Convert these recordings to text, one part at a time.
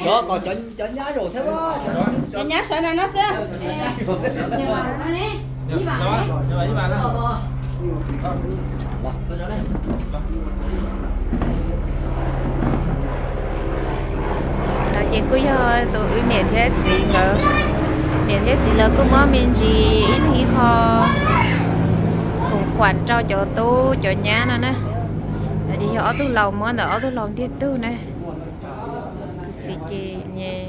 Cov kom cov nyab zaum thiab. Cov nyab sawv no no xwb. No ces kuj yog tus wb niam thiab txiv nkawd, niam thiab txiv lawv kuj muab me ntsis ib leeg ib qho khoom khuam rau cov tub cov nyab no na. No ces yog ob tug laus muab ntawm ob tug laus ntiag tug na. Tus txiv ces nyem.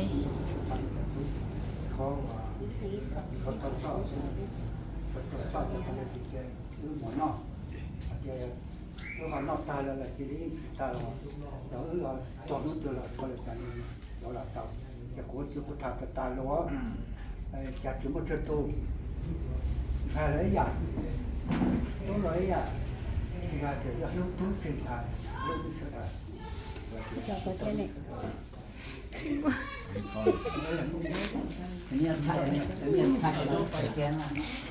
Wb ho noj tag lawm los cia li tsis tag los, wb txog hnub twg los tshuav lawm cas los los tau. Ces kuv txiv kuv tham tas tas los, cas tsis muaj tsawg tus, ntshai lawv ib yam, tub los ib yam, tsis hais tias yog hlub tub tsis ntshai, hlub sawv daws.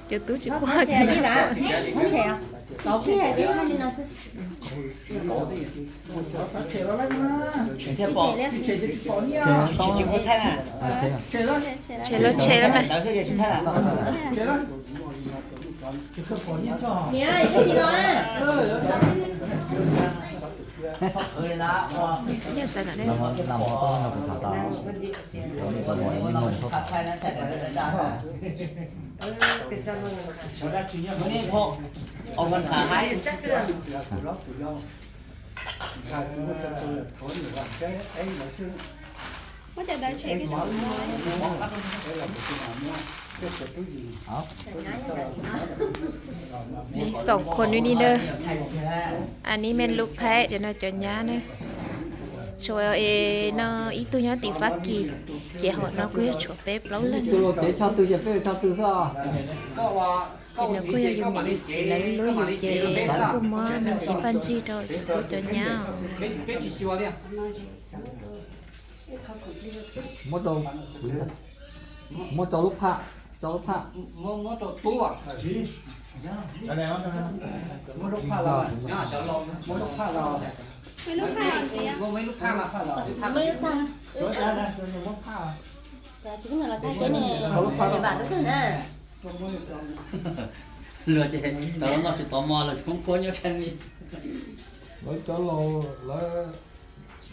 Cov tub tsis quaj. Tshem lawm, tshem lawm mas. Xoom khuam li ni na. Anim me lub phab cov no cov nyab na. Tshuav es no ib tug nyob tim Fab Kis, ces hom no kuj yog tshuav peb plaub leeg. Ces nws kuj yog yus niam yus txiv lawv lub yus ces kuj muab me ntsis paj ntsig rau cov tub cov nyab os. Muab rau, muab rau lub phaj, rau lub phaj. Luag ces tau los noj tsis tau mov los koob kuab nyob tshaj li. Lawv cov laus lawv,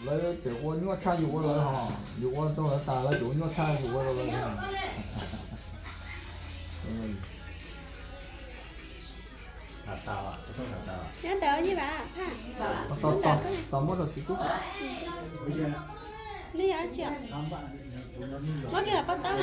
lawv tseem ua nyuaj tshaj yus ua lawv hos, yus ua rau lawv tas lawv tseem ua nyuaj tshaj yus ua rau lawv. Nyob ntawd ib vam, tos muab rau txiv tub. Muab kiag paj taub.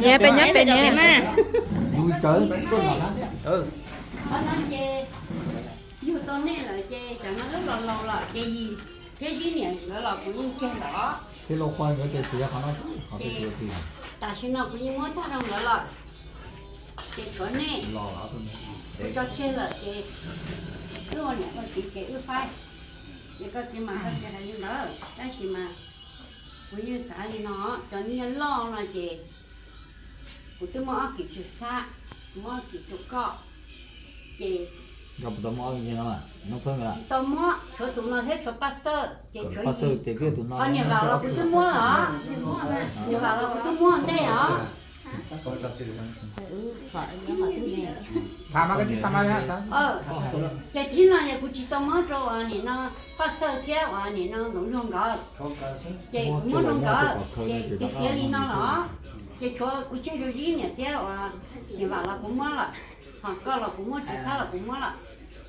Yog peb nyob pem niam. Yug tau nej lawm ces cov no lub laus laus lawm ces yim thiab zib niam nkawd los kuv yeej tseg lawm. Thiab lauj, qhov nkawd ces tsis yog qhov no, qhov twg twg. Tam sim no kuv yeej muab tag rau nkawd lawm, ces tshuav nej, kuv tso tseg lawm ces wb ua niam ua txiv ces wb faib. Ces koj txiv mas koj txiv hais li ntawd, tab sis mas kuv yeej xav li no, cov nyiaj loj no ces kuv twb muab ob kis tsum xab, muab ob kis tsum koj, ces tsis tau muab, tshuav tus no thiab tshuav Paj Xawj ces tshuav yim. Ho niam vam los kuv twb muab os, niam vam los kuv twb muab ntej os. Ces thib no yog kuv tsis tau muab rau uas nim no Paj Xawj thiab uas nim no Ntxoov Zuag nkawd, ces kuv muab rau nkawd, ces piav piav li no los, ces tshuav kuv tseg rau zib niam thiab uas niam vam los kuv muab lawm, ho koj los kuv muab, tsum xab los kuv muab lawm,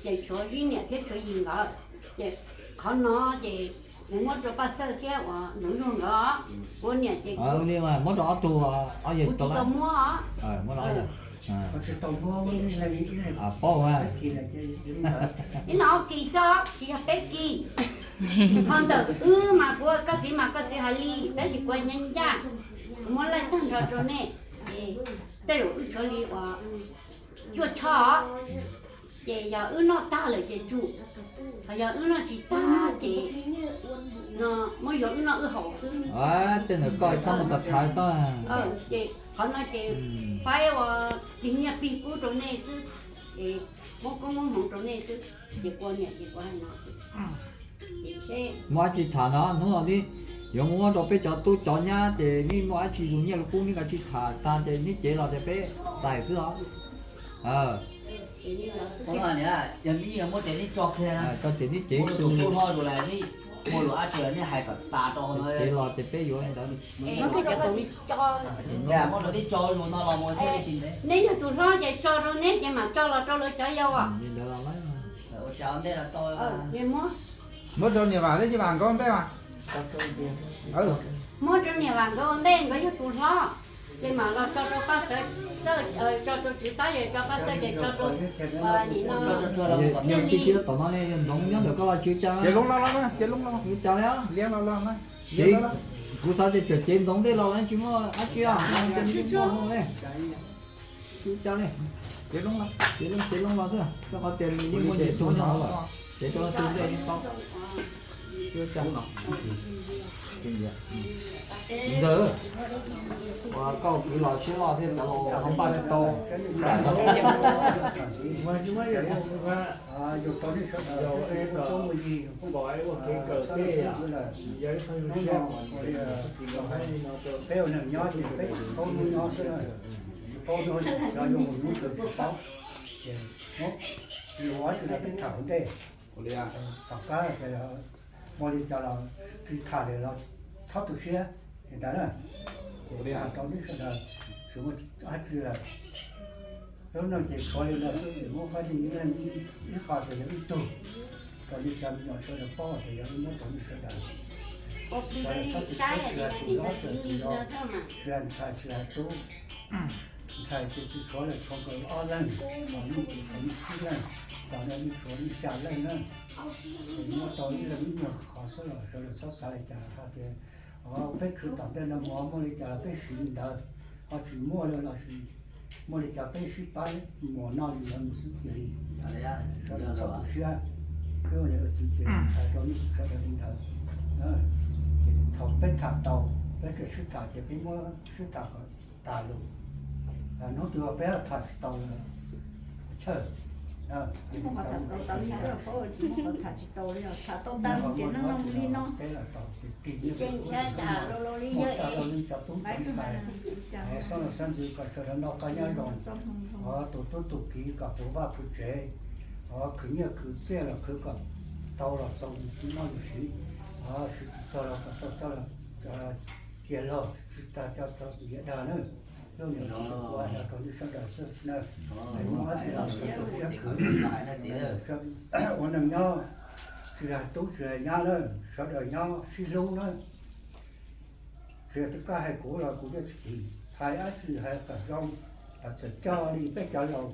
ces tshuav zib niam thiab tshuav yim nkawd, ces qhov no ces kuv muab rau Paj Xawj thiab uas Ntxoov Zuag nkawd, kuv niam ces muab rau ob tug, kuv tsis tau muab os. Paub, ib leeg ob kis xwb, tsis yog peb kis. Qhov ntawm wb mas kuv, koj txiv mas koj txiv hais li, tab sis kuv nyob ncaj, kuv muab laij tag nrho rau nej. Tej zaum wb tshuav li uas cuaj tsho, ces yog wb noj tag lawm ces tsum, ho yog wb noj tsis tag ces no muab yuav wb noj wb haus xwb. Tej ntawd koj txhob mus tas thaiv koj. Ces qhov no ces faib ua tig nyiaj pig kub rau nej xwb, ces muab koob muab hmoov rau nej xwb, ces kua niam ces kuv hais no xwb. Muaj dab tsi tham no hnub no neb yuav muab rau peb cov tub cov nyab ces neb muaj dab tsi lus nyiaj lus kub neb kav tsij tham tag ces neb cev los ces peb txais xwb os. Tso ces neb cev tus, muaj lus dab tsi los neb hais kom tas rau hauv no. Muab rau neb tso lus no los mus thiaj li tsis ntev. Neb yog tus hlob ces tso rau neb ces mam tso los rau lawv cov yau os. Muab rau niam Vam thiab txiv Vam nkawd ua ntej mas. Muab rau niam Vam nkawd ua ntej, nkawd yog tus hlob, ces mam los tso rau Paj Xawb, tso rau Tswv Xab, ces tso Paj Xawb, ces tso rau nim no. Tom no ntxoov nyob ntawm koj los tswv ca, tswv ca li. Kuv xav tias tseem cev ntxoov ntej los tsis muaj dab tsi, tswv ca li. Cev loo los xwb, rau qhov tias nws yeej muaj nyias tug no, ces rau leej twg ntej yeej tau. Ntxawg, uas koj kwv los siab loj thiab cov laus ho npaj tsis tau. Peb ua neeg nyob ces peb paub hnub nyob xwb na, tsis paub hnub, cov yuav mus hnub twg tsis paub. Ces tsis ua tsi los peb tham ua ntej, tom qab muaj li cas los tsis tham lawm los txhob tu siab li ntawd na. Ces tham rau nej sawv daws, tsis muaj dab tsi lawm. Lub neej ces tshuav li no xwb, ces muab pab nej ib leeg ib qho ces yog ib tug, rau nej cov me nyuam sawv daws paub tias yog wb muab rau nej sawv daws. Sawv daws txhob tu siab, tsis hais tus hlob tsis hais tus yau, tsis hais ntxhais tsis hais tub. Ntxhais ces tsis tshuav lawm, tshuav nkawd ob leeg, ho nej ces tshuav nej tsib leeg, tom no nej tshuav nej xya leej na. Ces muab tau ib leeg ib nyuag qhov xwb los sawv daws txhob xav li cas hais tias, o, peb khwv tom ntej no mus muaj li cas los peb siv li ntawd, ho tsis muaj li los sis muaj li cas peb sib pab mus noj li ntawd mus xwb cia li. Sawv daws txhob tu siab, peb ua niam ua txiv ces hais rau nej sawv daws li ntawd. Ces thaum peb tham tau, peb tseem sib tham ces peb muab sib tham kom tas lus. Hnub twg peb tham tsis tau lawm, chawj. Tham tsis tau li, tham tau tag ces noj noj li no. Ces nrhiav cas los li yog es, xab los xab ntxwv kom sawv daws noj qab nyob zoo, tus tub tus kiv kom puv vaj puv tsev, khwv nyiaj khwv txiaj los khwv kom tau los txaus noj yus siv, siv tsis txog los kom tau coj los cia log, siv tag coj tau ntiav dag na. Lub niam no kuv hais rau nej sawv daws xwb na, muaj dab tsi los sawv daws siab khwv. Ua neeg nyob tsis hais tub tsis hais nyab na, sawv daws nyob sib hlub na. Tsis yog twb koj hais kuv los kuv yeej tsis chim, hais dab tsi hais kom zoo, txawm coj li peb cov laus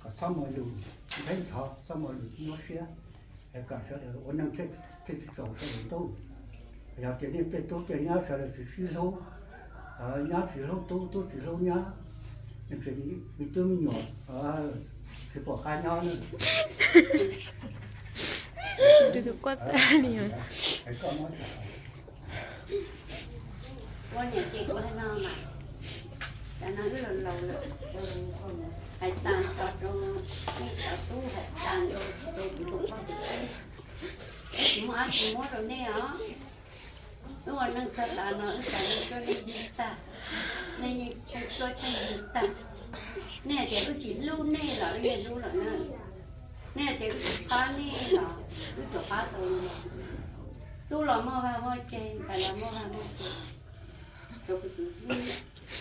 kom txhob muaj lus ntxheb ntxhov, txhob muaj lus nyuaj siab, kom sawv daws ua neeg thiaj tsis tsaus sawv daws ntuj. Yog tias nej tej tub tej nyab sawv daws tsis sib hlub, nyab tsis hlub tub, tub tsis hlub nyab, tseem me tub me nyuam tsis pom qab nyob na. Ua niam ces kuv hais no mas, cov no wb laus laus lawm, hais tas tso rau nej cov tub, hais tas rau rau kuv tus poj tus tub, tsis muaj dab tsi muab rau nej os. Wb ua neeg txog tas no wb tas li tuaj nej yug tag, nej yeej tsheej tuaj tsheej yug tag. Nej hais tias wb tsis hlub nej los wb yeej hlub lawm na. Nej hais tias wb tsis pab nej los wb tsuas pab tau li. Tub los muaj vaj muaj tse, ntxhais los muaj vaj muaj tse, rau kuv tus hlub, rau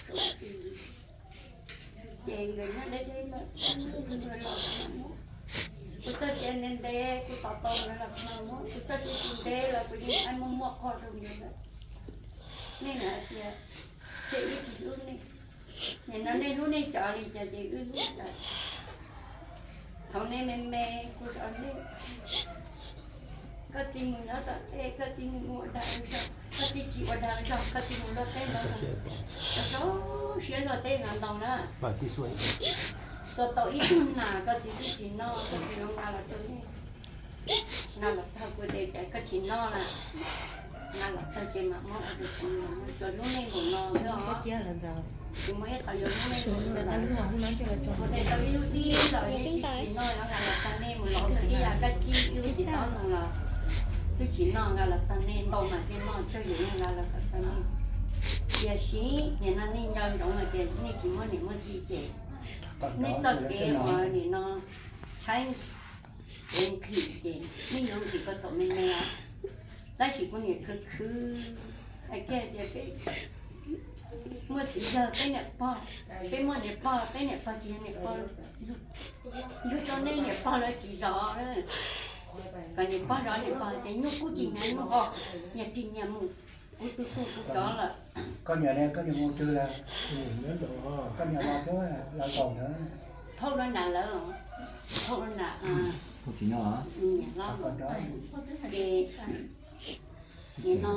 kuv tus hlub. Ces nkawd nyob deb deb lawm, nkawd los kuv txoj sia ntev ntev, kuv tos tau nkawd los kuv mam muab, kuv txoj sia tsis ntev los kuv yeej muaj muaj qhov rau nkawd lawm. Nej hais tias tseg wb tsis hlub nej, nim no nej hlub nej cov li cas ces wb hlub cov. Thaum nej me me kuv zov nej, Koj txiv mus nyob tom teb, koj txiv mus ua dag zog, koj txiv tsis ua dag zog, koj txiv mus luaj teb ntau, rau rau siab luaj teb ntau ntau na. Tua tau ib tug nas koj txiv twb tsis noj, koj txiv yuav nqa los rau nej. Nqa los txog kuv ces cas koj tsis noj na. Nqa los txog ces mam muab ua rau kuv, tsuas hlub nej npaum no xwb os. Tsis muaj ib qho yuav hlub nej npaum no lawm. Ua tau ib lub dib los nej twb tsis noj, yuav nqa los txog nej mus lov tau ib yam kab tsib ib lub txiv taub ntoo los twb tsis noj, nqa los txog nej ntau mas thiaj noj, tsawg yus yeej nqa los kom txog nej. Tiam sis nim no nej nco ntsoov lawm tias nej tsis muaj niam muaj txiv ces nej txoj kev uas nim no tshaib kev nqhis ces nej yuav nqhis kom thaum me me os. Tab sis kuv niam khwv khwv hais kiag tias peb muaj txiv yawg peb niam pog, peb muaj niam pog peb niam pog tsis yog niam pog, yug rau nej niam pog lawv tsis zov, kom niam pog zov niam pog ces nyuj kuj tsis hnyav nyuj ho, nyias ris nyias mus, kuv tu tu kuv cov lawm. Koj niam ne, koj niam mus twg lawm? Koj niam los twb los nkaum ntawd. Phauj los nram lawv, phauj los nram, niam hlob ces nim no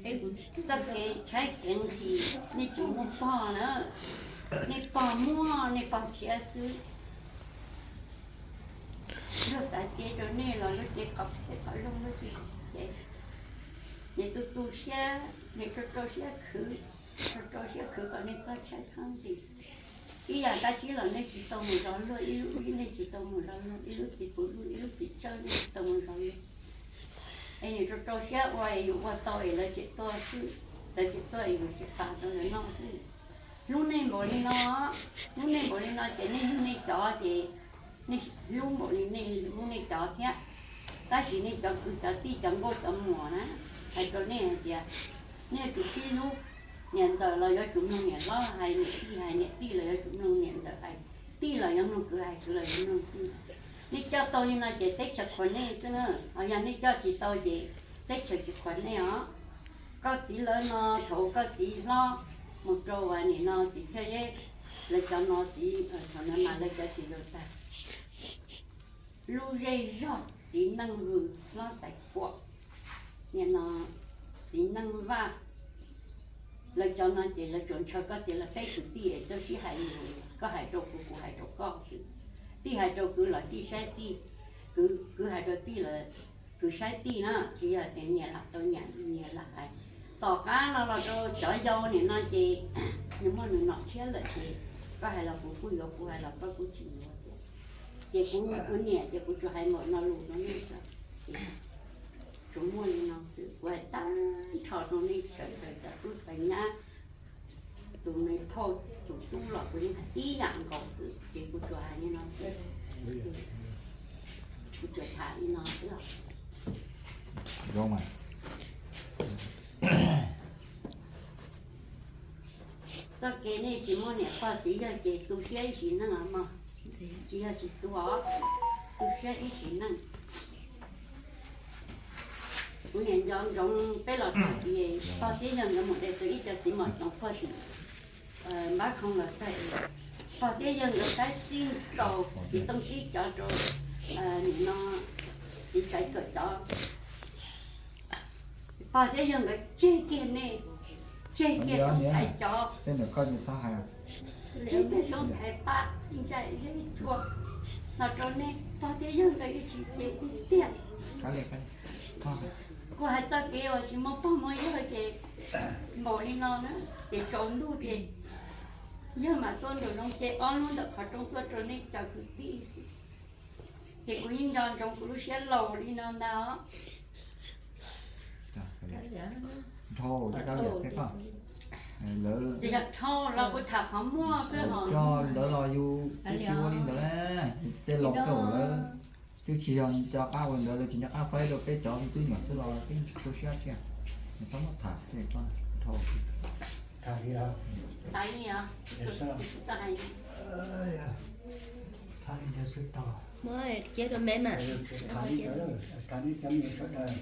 txoj kev tshaib kev nqhis nej tsis muaj pog na, nej pog muaj nej pog tshiab xwb. Luag xav cev rau nej los luag cev qhov phem qhov zoo luag tsis cev. Nim tu tu siab, nim rau rau siab khwv, rau rau siab khwv kom nej txhob tshaib txhob nqhis. Ib yam kab tsib los nej tsis tau mus zov luag, ib lub dib nej tsis tau mus zov luag, ib lub txiv puv luj ib lub txiv tsawb nej tsis tau mus zov luag. Es nim rau rau siab ua es yus ua tau es lawv tseem tuaj xwb, lawv tseem tuaj es yus tseem pab tau lawv noj xwb. Hlub nej npaum li no, hlub nej npaum li no ces nej hlub nej cov ces nej hlub npaum li nej hlub nej cov thiab. Tab sis nej cov kwv cov tij cov nkauj cov muam na, hais rau nej hais tias nej yuav tsum sib hlub. Niam ntxawm los yuav tsum mloog niam hlob hais, niam tij hais, niam tij los yuav tsum mloog niam ntxawm hais, tij los yuav mloog kwv hais, kwv los yuav mloog tij. Nej coj tau li no ces teb chaws qhuas nej xwb na, ho yog nej coj tsis tau ces teb chaws tsis qhuas nej os. Koj txiv lawv no, thaum koj txiv hlob mus rau nim no txiv Txhiaj Zeb, lawv cov no txiv, thaum no mas lawv cov txiv laus tag. Lub zej zog txiv Neej Vwm hlob Xaiv Kuam, nim no txiv Neej Vaj, lawv cov no ces lawv tsuas ntshaw koj txiv lawv peb kwv tij es txawj sib hais lus, koj hais rau kuv, kuv hais rau koj xwb. Tij hais rau kwv los tij saib tij, kwv hais rau tij los kwv saib tij na, tsis yog tias niam lam tau niam, niam lam hais. Tom qab no los rau cov yau nim no ces nws muaj nws nom tshiab lawm ces koj hais los kuv kuj yuav, kuv hais los koj kuj tsis yuav. Ces kuv ua niam ces kuv tsuas hais npaum no lus no ne, tsuas muaj li no xwb. Kuv hais tag nrho rau nej sawv daws cov tub cov nyab, tus me phauj tus tub los kuv yeej hais ib yam nkaus xwb, ces kuv tsuas hais li no xwb. Kuv tsuas tham li no xwb os. Txoj kev nej tsis muaj niam pog txiv yawg ces tu siab ib sim neej os mog, tsis yog tsis tu os, tu siab ib sim neej. Kuv niam nco ntsoov peb los rau tid, pog thiab yawg nkawd mus de tau ib co txiv mos toov puag tim npab khoo los txog, pog thiab yawg nkawd saib txij nkaus txiv Tooj Tsib cov rau nim no txiv Xaiv Kawm cov. Pog thiab yawg nkawd tseg kiag nej, tseg kiag Soob Thaiv cov, tseg kiag Soob Thaiv pab ncaim zeb tsua no rau nej, pog thiab yawg nkawd yeej tsis cev tiag tiag. Kuv hais txoj kev uas tsis muaj pog muaj yawg ces npaum li no na, ces tsaus ntuj ces yawg mam tuaj nraum zoov ces ob lub ntawm qhov rooj tuaj rau nej cov kwv tij xwb. Ces kuv yeej nco ntsoov kuv lub siab laus li no ntag os. Tsis yog dhau los kuv tham qhov muaj xwb os. Coj lawv los yus tsis ua li ntawd, tej laus tej lawm, twb tsis yog nco qab ua li ntawd, lawv tsis nco qab faib rau peb cov me tub me nyuam xwb los peb tsis tu siab thiab. Txhob muab tham tej dhau. Tham li ntawd xwb tau. Muab cia rau me mas. Tham li ntawd, tham li cov me nyuam sawv daws,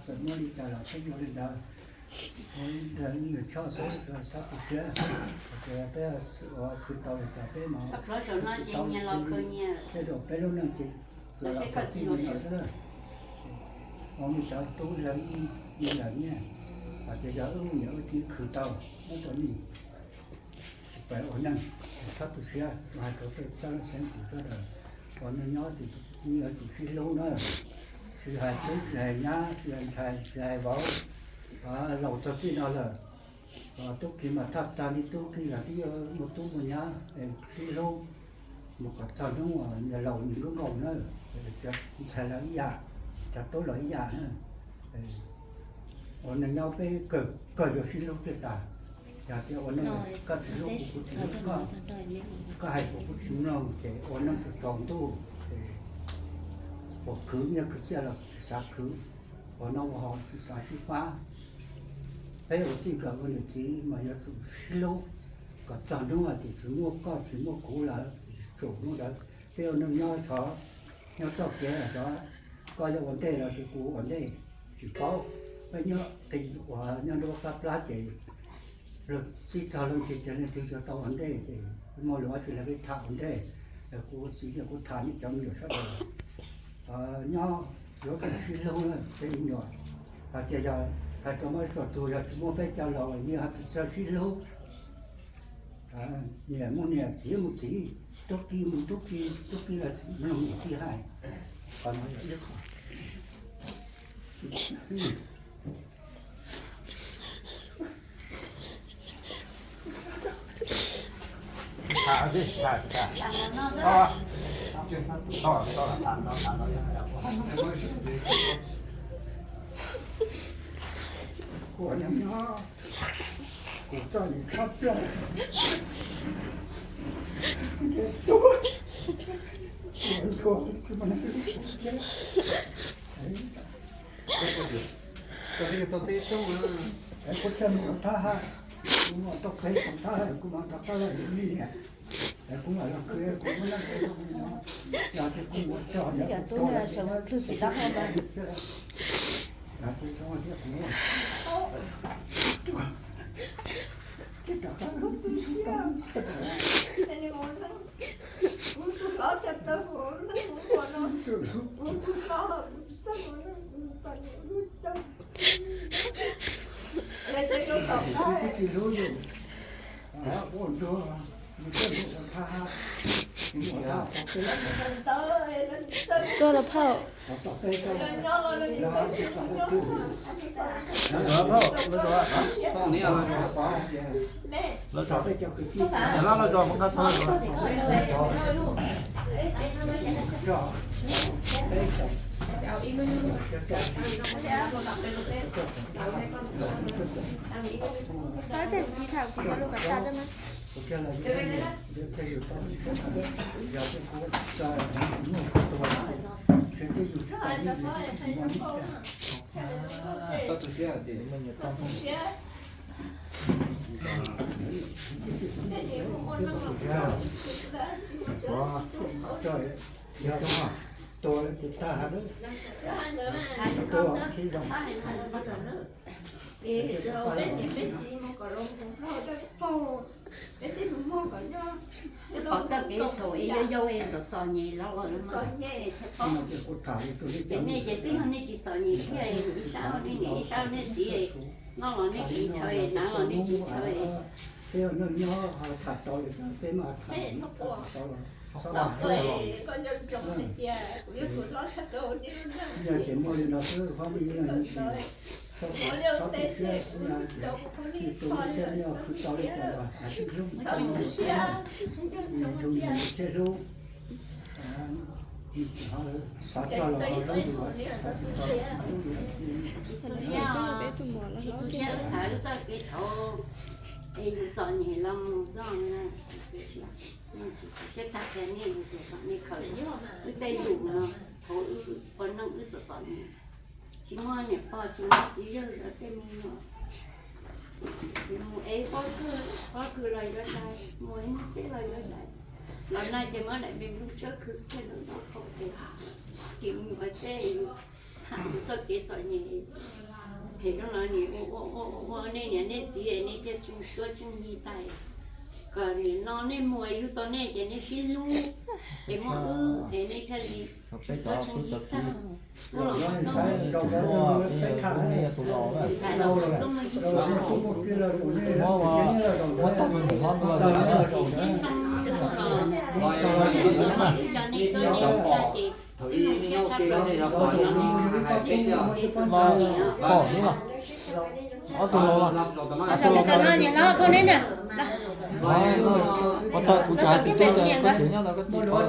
txawm muab li cas los peb ua li ntawd. Ua li ntawd me nyuam choj xwb, txhob tu siab. Ces peb ua khwv tau li cas peb mas, tej zaum peb lub neej ces los txog txij li no xwb na. Hmoob nej cov tub lawv ib yam nyiaj, hais tias yog wb niam wb txiv khwv tau, nyob rau nej tsis pab ua neej, txhob tu siab, hais rau tej xeeb xeeb tus sawv daws, ua neej nyob ces yuav tsum sib hlub na, tsis hais tub tsis hais nyab tsis hais ntxhais tsis hais vauv, laus txog txij no lawm, tub ki mas thaj tag li tub ki los twb yuav muaj tub muaj nyab, sib hlub mus kom txog hnub niam laus nws lub nkaus na, cov ntxhais los ib yam, cov tub los ib yam na. Ua neej nyob peb kawg yuav sib hlub thiaj tas. Yog tias ua neej koj tsis hlub kuv, kuv tsis hlub koj, koj hais kuv kuv tsis mloog ces ua neej tsaus ntuj ces puas khwv nyiaj khwv txiaj los tsis xav khwv, ua noj ua haus tsis xav sib pab. Peb ua txij nkawm ua niam txiv mas yuav tsum sib hlub kom txog hnub hais tias tsis muaj koj tsis muaj kuv lawm, tsum hnub ntawd peb ua neej nyob xyov nyob txoj kev xyov koj yuav ua ntej los sis kuv ua ntej, tsis paub. Peb nyob qis uas nyob nruab qab plab ces luag txib txog leej twg ces leej twg yuav tau ua ntej ces muaj lus dab tsi los peb tham ua ntej. Kuv ua txiv ces kuv tham nej cov me nyuam sawv daws nyob yuav tsum sib hlub peb me nyuam. Hais tias yog hais rau muab txog tus yog tsis muaj peb cov laus yeej ho tsis txawj sib hlub. Niam mus niam, txiv mus txiv, tub ki mus tub ki, tub ki los mloog niam txiv hais. Qhov no yog ib qho. Kuv nyob nyob, kuv txom nyem tshaj plaws, ntiag tug, kuv ntshua tsis muaj neeg hlub kuv thiab. Kuv thiaj mus thab ham, kuv mus tau peb xyoo thab ham, kuv mam rov qab los yuav me niam. Es kuv mam los khwv, kuv muab neej rau me nyuam, yog tias kuv mus txog yog kuv tuag lawm, Tsis hlub yus, ua nrog, tuaj los phauj. Pab tej txiv tham txiv cov lus kom tas rau mas. Tuag ces tag, tuag thiaj zoo. Peb pom txoj kev thaum es yau yau es txom txom nyem los, ces nej ces twb yog nej tsis txom nyem thiab, ib sab nej niam ib sab nej txiv, noj los nej txiv ntshaw, hnav los nej txiv ntshaw. Yog ces muaj li no xwb, phob me ib leeg txhob tu siab, nej tus thiab nej khwv tau li cas los sib hlub, tus thiaj hlub. Xav txog los ho hlub, xav tsis txog los ho hlub. Tsis tu siab, tsis tu siab, wb tham wb txoj kev thaum es yus txom nyem los mus zoj na. Siab tag pliag nej mus ces kom nej khaws wb tej lus no, thaum wb ua neej wb txom txom nyem, tsis muaj niam pog tsis muaj txiv yawg zov tej me nyuam, tsis mus ev pob kws, pob kws los yuav dais, mus ev ntiaj teb los yuav dais, los nag ces muab daim me nplooj tsawb khwv kiag rau nraub qaum ces tsis mus ua teb, tham wb txoj kev txom nyem. Phem rau los niam ua ua ua ua nej niam nej txiv, nej cia tsum suab tsum nyi tas. Kom nim no nej muaj yug tau nej ces nej sib hlub, es muaj wb es nej thiaj li peb cov xub cov tib, muaj los muaj tub, tus laus na, muab muab tau tus niam hlob tuaj, ib cov nej tuaj nej txhaj ces pom lub los ob tug laus los. Niam hlob phooj neb na. Kuv cov tib neeg nyob no koj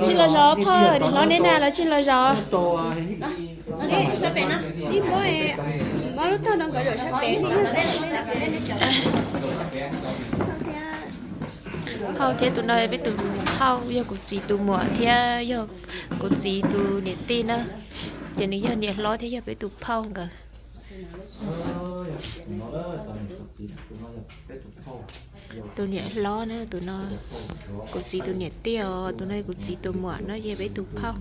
tsis los zov phauj, niam hlob neb na, los tsis los zov. Ib muab, muab lub taub no nkawd zaum sab pem. Phauj thiab tus no peb tus phauj yog kuv txiv tus muam thiab yog kuv txiv tus niam tij na. Ces nws yog niam hlob thiab yog peb tus phauj nkawd. Tus niam hlob na, tus no kuv txiv tus niam tij os, tus no kuv txiv tus muam no, yog peb tus phauj.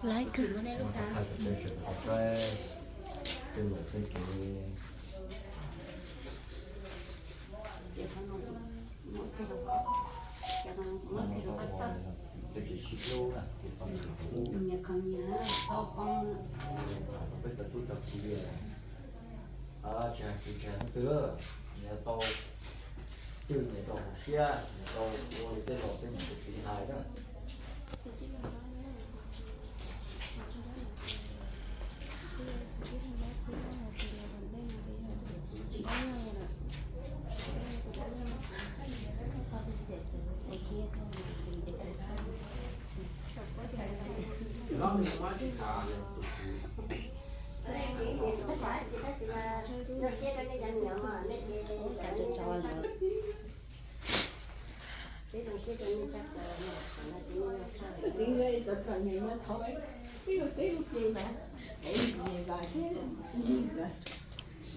Laiv kawg. Tsis hais kwv tsis hais leej twg, nyias tau twg nyias tau hauv siab, nyias tau ua li tej laus tej niam tej txiv hais na.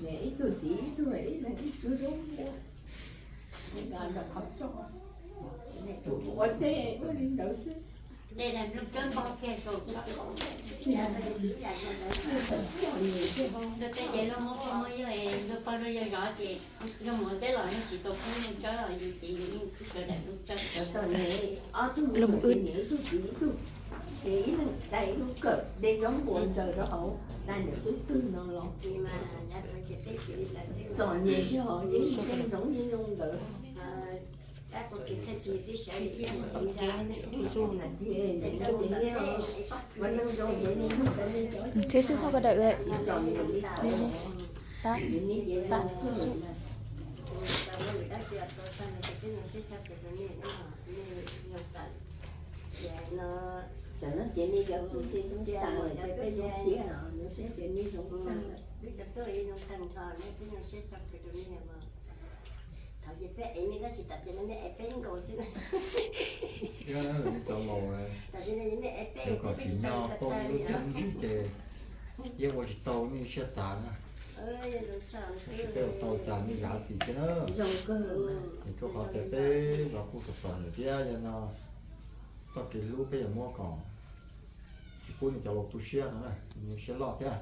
Ib tug txiv ib tug, ib leeg ib tug zoo, ntawm qhov rooj, ua teb ua li ntawd xwb. Tej zaum luag poj muab poj muab yawg, luag pog luag yawg zov ces luag mus teb los luag tsis tau pub luag tsawb los yus ces yus yeej sawv daws luag tsawb. Luag mus wb, ib tug txiv ib tug, ces ib leeg tais ib tug kawm de zaub npua ntsaws rau hauv, tais ntawm xub twg no los txom nyem yog yeej ntsoov yeej zoo ntawd. Thiab xwb ho ko daws, tam no ces nej cov kuj ces zoo tag lawm, ces peb zoo siab, zoo siab ces nej zoo tag lawm. Thaum ces peb ev nej tab sis tam sim no nej ev peb nkaus xwb. Tam sim no nej ev peb kom tsis nyob peb lub txiaj lub ntsig ces yeej ua tsis tau nej siab txav na. Tab sis peb ua tau cas nej zam txim thiab na. Ces rau qhov tias peb zov kuj txom txom nyem thiab, yog no txoj kev hlub peb yuav muab kom tsis pub nej cov laus tu siab no na, nej siab loj thiab.